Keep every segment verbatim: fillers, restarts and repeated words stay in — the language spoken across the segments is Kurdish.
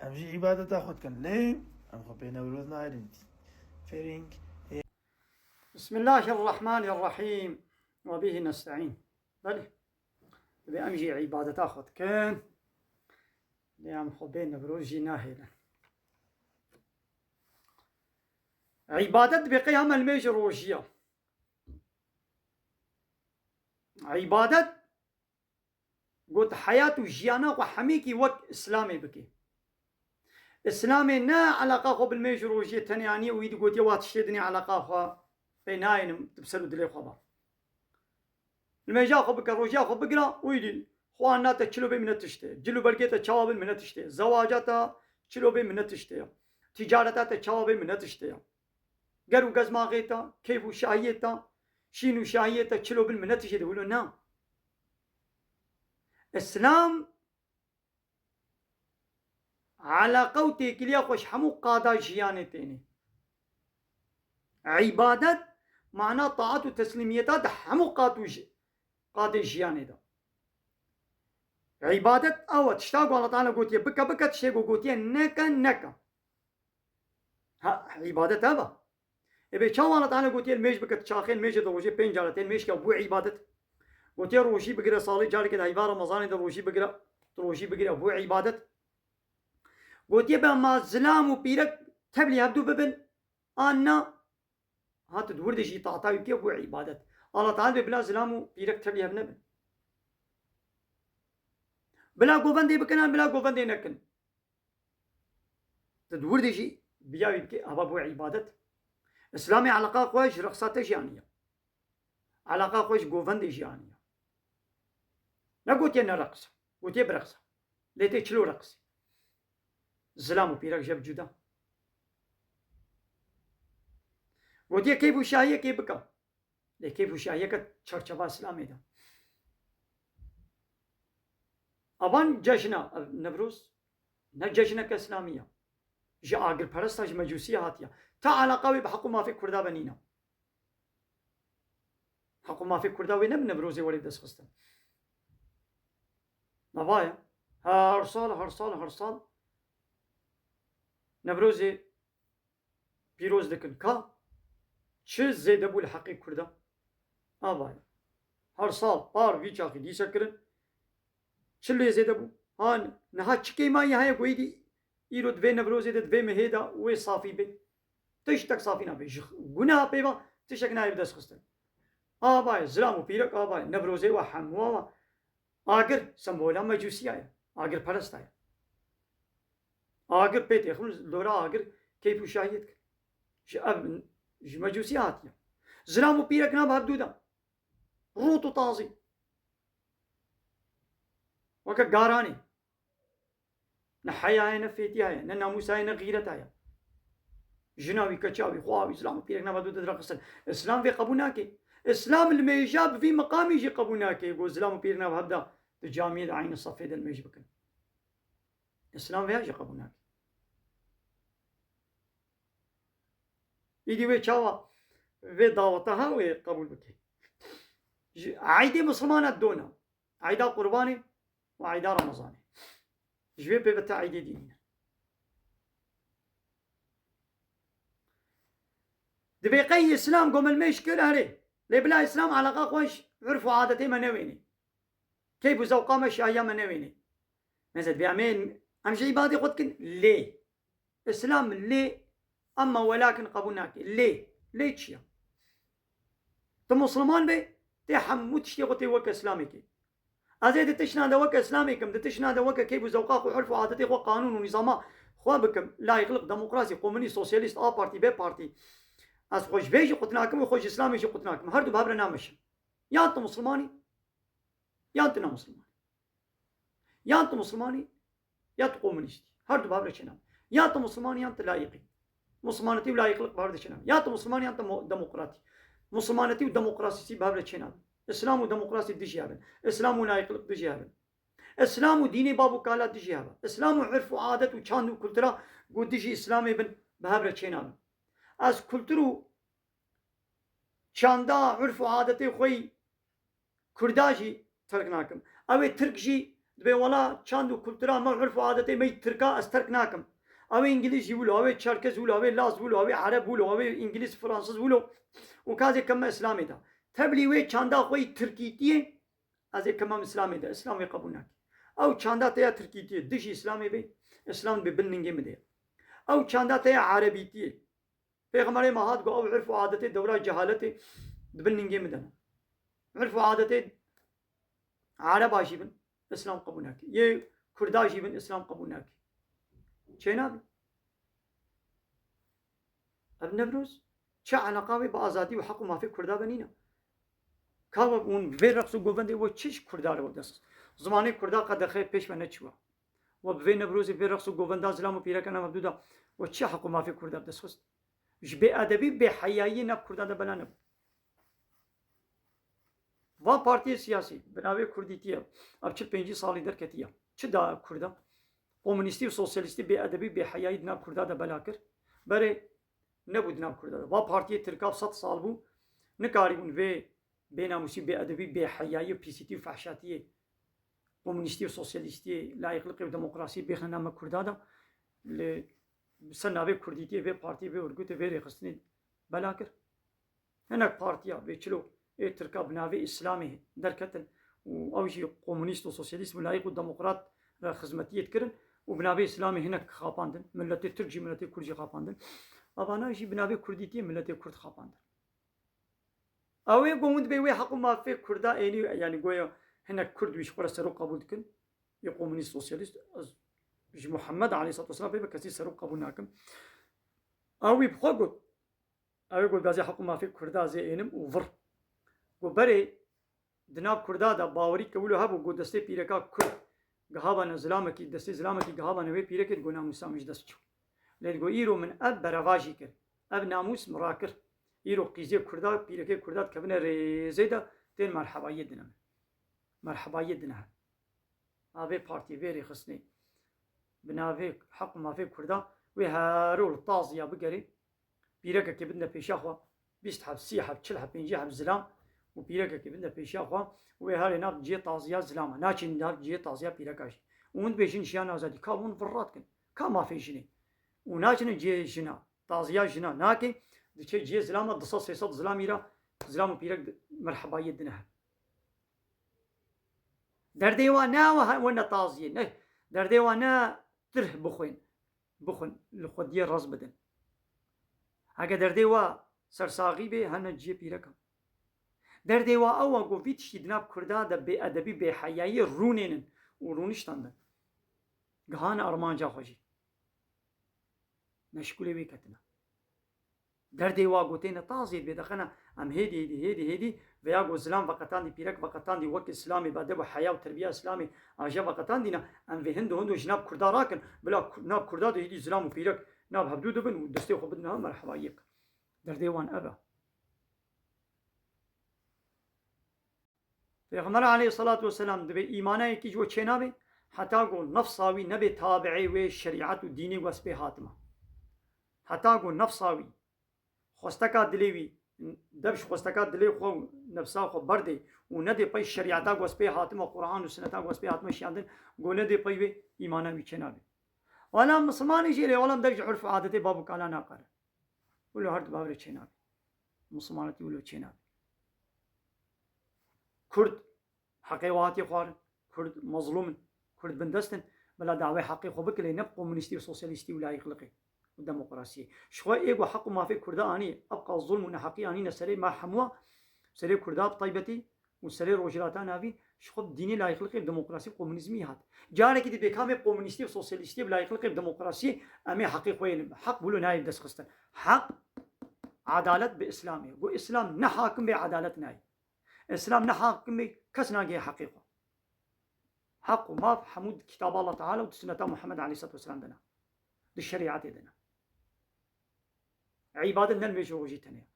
Em jî îbadeta xwe dikin, lê em xwe pê Newroz nayrin fêrîng. بسم الله الرحمن الرحيم وبه نستعين. Belê. Divê em jî îbadeta xwe dikin. Lê em xwe bê Newroz jî nahêlin. Îbadet dibê qey hema li mêj rojiya. Îbadet got heyat û jiyana xwe hemîkî wek Îslamê bike. Îslamê ne eleqa xwe bil mêj û rojiyê tenê aniye û wî digotiye wa tiştê dinê eleqa xwe pê nayênim, tu bi ser û dilê xwe ba. Li mêja xwe bike, rojiya xwe bigira, wî dî xwe anna te çilo bê min ne tiştê. Cil û bergê te çawa bin min ne tiştê. Zewaca te çilo bê min ne tiştê. Ticareta te çawa bê min ne tiştê. Ger û gezmaxê te, keyf û şahiyê te, şîn û şahiyê te çilo bin min ne tiştê de wilo ne. Îslam eleqa û têkiliya xwe ji hemû qada jiyanê tênê. Îbadet, mana taat û teslîmiyeta di hemû qat û ji-, qadê jiyanê de. Îbadet ew e, tişta ku Allah Teala gotiye bike, bike, tiştê ku gotiye neke, neke. Ha, îbadet ev e. Ê bê çawa Allah Teala gotiye, mêj bike, çaxên mêjê de rojê pênc cara tên mêj ke bû îbadet. Gotiye rojî bigire, salê carekê de heyva Remezanê de rojî bigire, tu rojî bigire, bû îbadet. Gotiye be ma zilam û pîrek tevlî hevdû bibin, an na, ha tu di wir de jî taata wî bikê, bû îbadet. Allah Teala dê bila zilam û pîrek tevlî hev nebin. Bila govendê bikin an bila govendê nekin. Tu di wir de jî biya wî bikê, ava bû îbadet. Îslamê eleqa xwe ji reqsa te jî aniye. Eleqa xwe ji govendê jî aniye. Negotiye nereqse. Gotiye bireqse. Lê tê çilo reqsî. Zilam û pîrek ji hev cuda. Gotiye keyf û şahiyekê bike. Lê keyf û şahiyeke çarçeva Îslamê de. Avan cejna, ev Newroz, ne cejneke Îslamî ya. Ji agirperesta, ji mecûsiya hatiye. Ta eleqa wê bi heq û mafê Kurda ve nîne. Heq û mafê Kurda wê ne bi Newrozê were dest xistin. Nava ye. Her sal, her sal, her sal Newrozê pîroz dikin. Ka çi zêde bû li heqê Kurda? Ava ye. Her sal par vî çaxî dîse kirin. Çi lê zêde bû? Han niha çi kêmayî heye ku êdî îro di vê Newrozê de, di vê mehê de wê safî bê? Tiştek safî nabe. Ji guneha pê ve tiştek nayê bi dest xistin. Ava ye, zilam û pîrek ava ye. Newrozê we hemû ava. Agir sembola mecûsiya ye. Agirperesta ye. Agir pê têxin, li dora agir keyf û şahiyê dikin. Ji ev, ji mecûsiya hatiye. Zilam û pîrek nabe hevdû de. Rût û tazî. Weke garanê. Ne heya ye, ne fêtiya ye, ne namûsa ye, ne xîreta ye. Jina wî, keça wî, xwa wî, zilam û pîrek nava dû de diraqistin. Îslam vê qebûl nake. Îslam li mêja bi vî miqamî jî qebûl nake. Ku zilam û pîrek nav hevda di camiyê de eynî safê de li mêj bikin. Îslam vêya jî qebûl nake. Îdî wê çawa vê daweta ha wê qebûl bike? Ji eydê misilmana dona. Eyda Qurbanê û eyda Remezanê. Ji vê pê ve te eydê dînî ne. Dibê qey Îslam gomilmêj kir, erê. Lê bila Îslam eleqa xwe ji urf û adetê me newênê. Keyf û zewqa me, şahiya me newênê. Mesela dibê em ê, em ji îbadê xwe dikin, lê. Îslam lê, emma welakin qebûl nake. Lê, lê çi ya? Tu Musliman be, tê hemû tiştê xwe tê weke Îslamê kê. Ez ê di tiştna de weke Îslamê kim, di tiştna de weke keyf û zewqa xwe, urf û adetê xwe, qanûn û nîzama xwe bikim. Layîqlik, demokrasî, komunîst, sosyalîst, A partî, B partî. Ez xwe ji vê jî qut nakim û xwe ji Îslamê jî qut nakim. Her du bi hev re nameşin. Yan tu Musliman î, yan tu ne Musliman î. Yan tu Musliman î, ya tu komunîst î. Her du bi hev re çênabin. Ya tu Musliman î, yan tu layîq î. Muslimanetî û layîqlik bi hev re çênabin. Ya tu Musliman î, yan tu mo-, demokrat î. Muslimanetî û demokrasî bi hev re çênabin. Îslam û demokrasî dijî hev in. Îslam û layîqlik dijî hev in. Îslam û dînê bav û kala dijî hev e. Îslam û urf û adet û çand û kultura ku dijî Îslamê bin, bi hev re çênabin. Ez kultur û çanda, urf û adetê xwe yî Kurda jî terk nakim. Ew ê Tirk jî Dibê wela çand û kultura me, urf û adetê me yî tirka ez terk nakim. Ew ê îngilîz jî wilo, ew ê çerkez wilo, ew ê laz wilo, ew ê ereb wilo, ew ê îngilîz, fransiz wilo. Û ka ez ê keme Îslamê de. Teblî wê çanda xwe yî tirkîtiyê, ez ê kemam Îslamê de. Îslam wê qebûl nake. Ew çanda te ya tirkîtiyê, dijî Îslamê bê, Îslam dibê bin ningê min de ye. Ew çanda te ya erebîtiyê. Pêxemberê me hat got, ew urf û adetê dewra cehaletê di bin ningê min de ne. Urf û adetê Ereba jî bin, Îslam qebûl nake. Yê Kurda jî bin, Îslam qebûl nake. Çênabe. Ev Newroz çi eleqa wê bi azadî û heq û mafê Kurda ve nîne? Ka we hûn vê reqs û govendê we çi ji Kurda re we dest xist? Zimanê Kurda qedexe pêş ve neçiwa. We bi vê Newrozê vê reqs û govenda zilam û pîreka nav hevdû da we çi heq û mafê Kurda bi dest xist? Ji bêedebî, bêheyayiyê nav Kurda de bela nebû. Va partiyê siyasî, bi navê Kurdîtiye, ev çil pêncî salî derketiye. Çi da Kurda? Komunîstî û sosyalîstî bêedebî, bêheyayî di nav Kurda de bela kir. Berê nebû di nav Kurda de. Va partiyê Tirka sed sal bû, nikarîbûn vê bênamûsî, bêedebî, bêheyayî û pîsîtî û fehşatiyê komunîstî û sosyalîstiyê, layîqliqê û demokrasiyê bêxine name Kurda de. Li ser navê Kurdîtiyê vê partiyê, vê urgutê, vê rêxistinê bela kir. Hinek partiya vê çilo ê Tirka bi navê Îslamê derketin û ew jî komunîst û sosyalîst û layîq û demokrat re xizmetiyê dikirin û bi navê Îslamê hinek xapandin. Miletê Tirk jî, miletê Kurd jî xapandin. Avana jî bi navê Kurdîtiyê miletê Kurd xapandin. Ew ê got, hûn dibê wê heq û mafê Kurda ênî, yanî goya hinek Kurd wî ji xwe re serok qebûl dikin. Yê komunîst, sosyalîst, ez ji Muhammed aleyhisselatu vesselam pê ve kesî serok qebûl nakim. Ew wî bi xwe got. Ew ê got, ez ê heq û mafê Kurda ez ê ênim û vir. Got, berê di nav Kurda de bawerî ke wilo hebû, got, destê pîreka Kurd gihabane zilamekî, destê zilamekî gihabane wê pîrekê, digot, namûsa min ji dest çû. Lê digot, îro min ev berevajî kir. Ev namûs min rakir. Îro qîzê Kurda, pîrekê Kurda dikevine rêzê de, tên merhebayiyê dine min. Merhebayiyê dine hev. Navê partiyê, vê rêxistinê, bi navê heq û mafê Kurda, wê herol taziya bigerê, pîrekekê bidine pêşiya xwe, bîst heb, sî heb, çil heb, pêncî heb zilam û pîrekekê bidine pêşiya xwe û wê herê nav cihê taziya zilama. Naçin nav cihê taziya pîreka jî. Û hûn dibêjin jiyan azadî. Ka hûn vir radikin. Ka mafê jinê? Û naçine cihê jina. Taziya jina nake, diçe cihê zilama, du sed sê sed zilamî ra zilam û pîrek di-, merhebayiyê dine hev. Derdê wa ne wa he-, wene taziyê, ne. Derdê wa ne tirh bixwên, bixwin, li xwediyê rez bidin. Heke derdê wa sersaxî bê, hene cihê pîreka. Derdê wa ew e ku vî tiştî di nav Kurda de bêedebî, bêheyayî rûnênin û rûniştandin. Gihane armanca xwe jî. Meşgûlê wê ketine. Derdê wa gotêne tazê bê dixine, em hêdî, hêdî, hêdî, hêdî, veya got zilam veqetandî, pîrek veqetandî, wek Îslamê, bi edeb û heya û terbiya Îslamê aje veqetandî ne, em vê hindo hindo ji nav Kurda rakin, bila Ku-, nav Kurda de hêdî zilam û pîrek nav hevdû dibin û destê xwe bidin ha merhebayiyek. Derdê wan ev e. Pêxember aleyhisselatu vesselam dibê îmana yekî ji we çênabe, heta ku nefsa wî nebe tabi'ê wê şerîet û dînê ku ez pê hatime. Heta ku nefsa wî, xwesteka dilê wî, dev ji xwesteka dilê xwe û nefsa xwe berdê û nedê pey şerîeta ku ez pê hatime, Quran û sineta ku ez pê hatime şiyandin, ku nedê pey wê, îmana wî çênabe. Wela misilmanê jî lê, wela dev ji urf û adetê bab û kala naqere. Wilo her du bav re çênabe. Misilmanetî wilo çênabe. Kurd heqê we hatiye xwarin. Kurd mezlûm in. Kurd bindest in. Bila dawê heqê xwe bike, lê ne bi komunîstî û sosyalîstî û layîqliqê û demokrasiyê. Ji xwe ê ku heq û mafê Kurda anî, ev qas zulm û neheqî anîne serê me hemû, serê Kurda bi taybetî, û serê Rojhilata Navîn ji xwe bi dînê, layîqliqê, bi demokrasî, komunîzmî hat. Carekî dî bêkamê komunîstî û sosyalîstî bi layîqliqê, bi demokrasiyê em ê heqê xwe yê li heq wilo nayê bi dest xistin. Heq, edalet bi Îslamê. Got Îslam ne hakim bê, edalet nayê. Îslam ne hakim bê, kes nagihê heqê xwe. Heq û maf hemû di kitaba Allah Teala û di sunneta Muhammed aleyhisselatu vesselam de ne. Di şerîetê de ne. Îbadet ne li mêj û rojî tenê ye.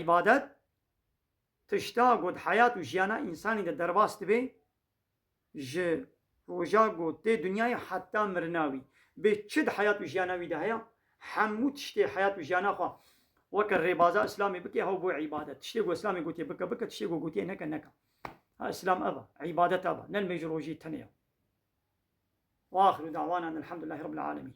Îbadet tişta ku di heyat û jiyana însanî de derbas dibe, ji roja ku tê dinyayê heta mirina wî, bê çi di heyat û jiyana wî de heye, hemû tiştê heyat û jiyana xwe weke rêbaza Îslamê bike, hew bo îbadet. Tiştê ku Îslamê gotiye bike, bike, tiştê ku gotiye neke, neke. Ha, Îslam ev e, îbadet ev e, ne li mêj û rojî tenê ye. Ve ahiru da'wana elhamdülillahi rabbil alemin.